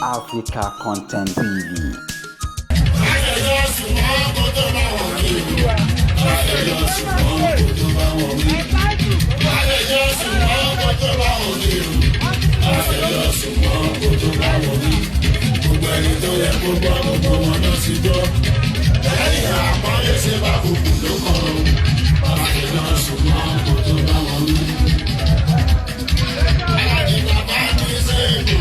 Africa Content TV. Gbogbo ẹni tó yẹ kó gbọ́, gbogbo wọn náà ti gbọ́. Lẹ́yìn àpọ́nlé ṣe bá kúkú ló kàn ó. Bàbá ṣùgbọ́n kò tó bá wọn wí. Alájí bàbá ní sẹ́ẹ̀kù.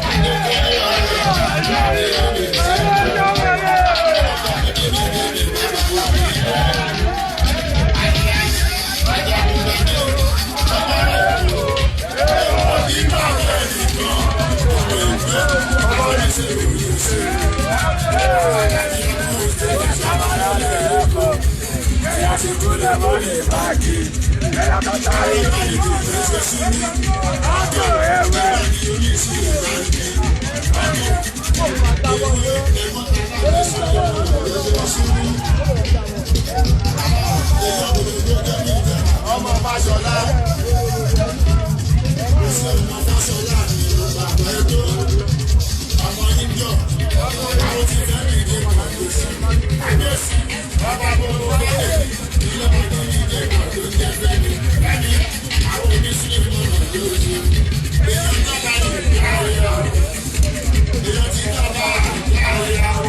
Adékẹ́lẹ́ ọ̀rẹ́ ọ̀rẹ́ sẹ́ẹ̀kù. Ọmọ Fáṣọlá. Ọmọ Fáṣọlá ni bàbá ẹjọ́. Ọmọ Yíjọ. Àwọn tí fẹ́ mi dé kàgbèsì. Kàgbèsì. Bàbá gbogbo bẹ́ẹ̀. Ilé ọdún mi dé kàgbèsì jẹ́ fẹ́mi. Fẹ́mi. Àwọn oníṣẹ́ mi mọ̀ lójú. Èèyàn tó bá lè yáwó. Èèyàn tí tó bá yáwó.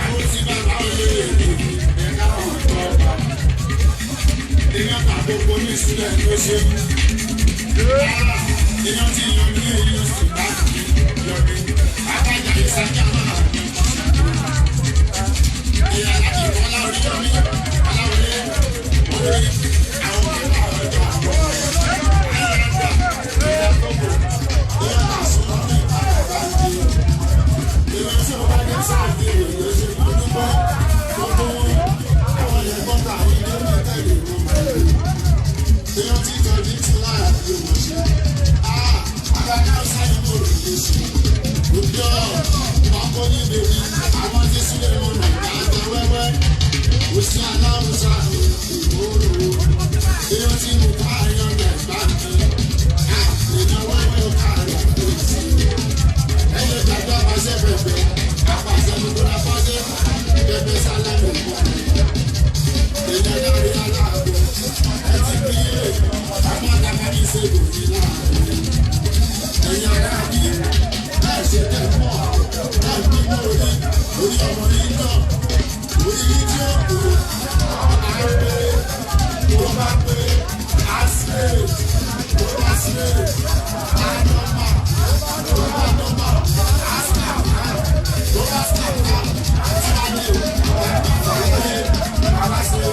Àwọn tí bàbá olóyè lè ẹ̀ka ọ̀tọ̀ ọba. Èèyàn tàbí oníṣẹ́ ló ṣe. Èèyàn tí yan ní èyí ó sì bá yọrí. Abájá ìsájà máa ní. Èèyàn láti kọ́ láorí yọrí. Aláwọlé olórí àwọn bàbá ọjọ́ àbọ̀. Ayélujára ìyá gbogbo. Èèyàn náà sọ ní àgbà ìdí. Èèyàn tí ó bá dé sáàdì èrè ṣe dúpẹ́. Gbogbo wọn àwọn yẹn gbọ́dọ̀ àwọn ilé mẹ́ta ìlú mọ̀. Èèyàn tí tọ́jú ti lára bí wọ́n ṣe. Àgbàdo sáyẹn kò rí lè ṣe. Òjò ọkọ ní bèbí, àwọn tí sílẹ̀ mọ̀nà àgbà wẹ́wẹ́. Òsì aláwùsá ìgboro. Èèyàn tí mo bá yan rẹ̀ bá mi. Èèyàn wẹ́wẹ́ ká rẹ̀ kò sí. Ẹyẹ gbàgbọ́ àpàṣẹ bẹ̀bẹ̀. Àpàṣẹ gbogbo àpàṣẹ. Bẹ̀bẹ̀ sálẹ̀ mọ̀. Èèyàn lárí aláàbò. Ẹ ti bí èrè. Àwọn àdàkàdì ṣègùn ní láàrin. Ẹ̀yin ará bí ẹ ṣe tẹ̀ mọ́ ẹ bí lórí orí ọmọ yìí náà orí yìí tí ó kù á pé tó bá pé á sílè tó bá sílè á nọ́mà tó bá nọ́mà á sílè tó bá sílè á sílè á bá sílè.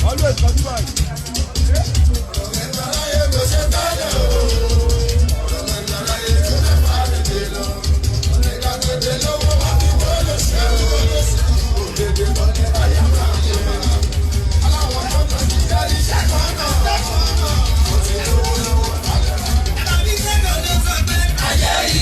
Always come back. Ayé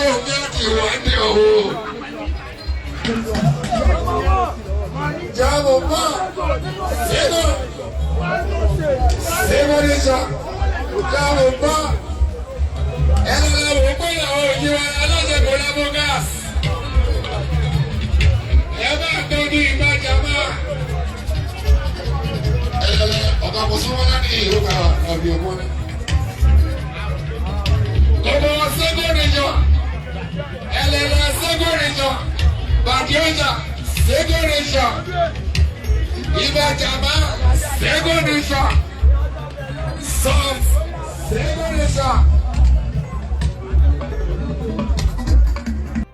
kò bí ìwádìí òwò. Jábọ̀ bá sínú sínú níṣà jábọ̀ bá ẹlẹ́lẹ́ wò pé àwọn òjì wa aláṣẹ kò lábọ́ gáàsì. Ẹ bá tọ́jú ìbájà máa. Ẹlẹ́lẹ́ ọ̀gá mùsùlùmí ní ìlú kan ọ̀bì ògùn ni. Gbogbo Sẹ́gun níjọ, ẹlẹ́lẹ́ Sẹ́gun níjọ, Bàdíọ́jà Sẹ́gun níjọ, Ìbàjàmá Sẹ́gun níjọ, Sọ́ọ̀f Sẹ́gun níjọ.